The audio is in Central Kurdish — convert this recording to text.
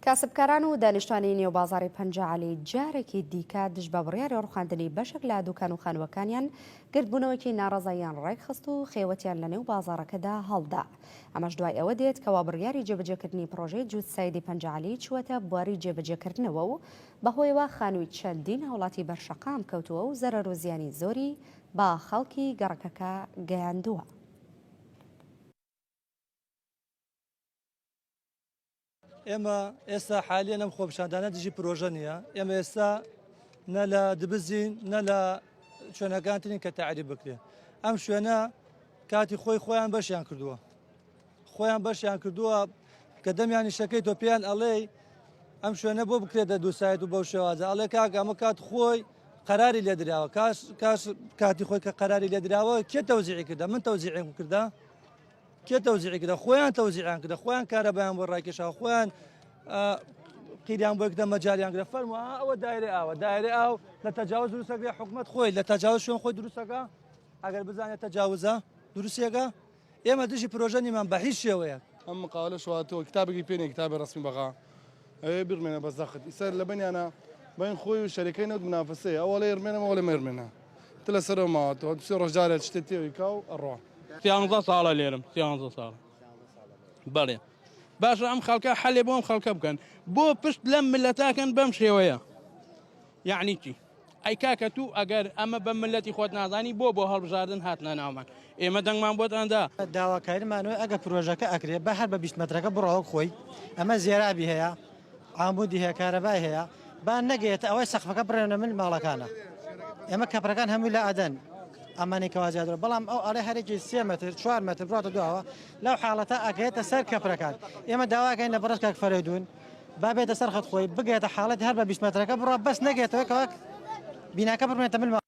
کاسبکاران و دانیشتوانی نێو بازاڕی پەنجەعەلی جارێکی دیکە دژ بە بڕیاری ڕوخاندنی بەشێک لە دوکان و خانووەکانیان گردبوونەوەکی ناڕەزاییان ڕێکخست و خێوەتیان لە نێو بازاڕەکەدا هەڵدا. ئەمەش دوای ئەوە دێت کەوا بڕیاری جێبەجێکردنی پڕۆژەی جووتسایدی پەنجەعەلی چووەتە بواری جێبەجێکردنەوە و بەهۆیەوە خانووی چەندین هاوڵاتی بەر شەقام کەوتووە و زەرەر و زیانی زۆری بە خەڵکی گەڕەکەکە گەیاندووە. ئێمە ئێستا حالیەن ئەم خۆپیشاندانە دژی پرۆژە نییە ئێمە ئێستا نە لە دبزین نە لە شوێنەکان ترین کە تعریب بکرێ ئەم شوێنە کاتی خۆی خۆیان بەشیان کردووە خۆیان بەشیان کردووە کە دەمیانی شەکەی تۆ پێیان ئەڵێ ئەم شوێنە بۆ بکرێتە دووسایت و بەو شێوازە ئەڵێ کاک ئەمە کات خۆی قەراری لێدراوە کاش کاش کاتی خۆی کە قەراری لێدراوە کێ تەوزیعی کردە من تەوزیعیم کردە کێ تەوزیعی کردە خۆیان تەوزیعیان کردە خۆیان کارەبایان بۆ ڕاکێشا خۆیان قیریان بۆ کردە مەجاریان کردە فەرموو ئەوە دایرە ئاوە دایرە ئاو لە تەجاوز دروستەکە حکومت خۆی لە تەجاوز شوێن خۆی دروستەکە ئەگەر بزانێت تەجاوزە دروستێکە ئێمە دژی پرۆژە نیمان بە هیچ شێوەیەک ئەم مقاولە شواتەوە کتابێکی پێ نیە کتابی ڕسمی بەغا ئەوێ بڕمێنە بە زەخت ئیسەر لە بەنیانە بین خۆی و شەریکەی نەوت منافسەیە ئەوەڵێ ڕمێنە ئەوەڵێ مەرمێنە تە لەسەرەوە ماوەتەوە دوسێ ڕۆژ جارێ شتێ تێوی کا و ئەڕوا. سیانزە ساڵە لێرم سیانزە ساڵە بەڵێ باشە ئەم خەڵکە حەلێ بۆ ئەم خەڵکە بکەن بۆ پشت لەم ملەتاکەن بەم شێوەیە یعنی چی ئەی کاکە تو ئەگەر ئەمە بە ملەتی خۆت نازانی بۆ بۆ هەڵبژاردن هاتنە ناومان ئێمە دەنگمان بۆتاندا داواکاریمانەوەی ئەگە پرۆژەکە ئەکرێ بە هەر بە 20 مەترەکە بڕۆ وەک خۆی ئەمە زێرابی هەیە عامودی هەیە کارەبای هەیە با نەگەیەتە ئەوەی سەقفەکە بڕێنە مل ماڵەکانە ئێمە کەپرەکان هەمووی لە ئەدەن ئەمانەی کەوا زیادرە بەڵام ئەو ئەڵێ هەرێکی سێ مەتر چوار مەتر بڕاتە دواوە لەو حاڵەتە ئەگەێتە سەر کەپرەکان ئێمە داواکەین لە بەڕێز کاک فەرەیدون با بێتە سەر خەت خۆی بگێتە حاڵەت هەر بە 20 مەترەکە بڕا بەس نەگێتەوە کەوا بیناکە بڕمێتە مل.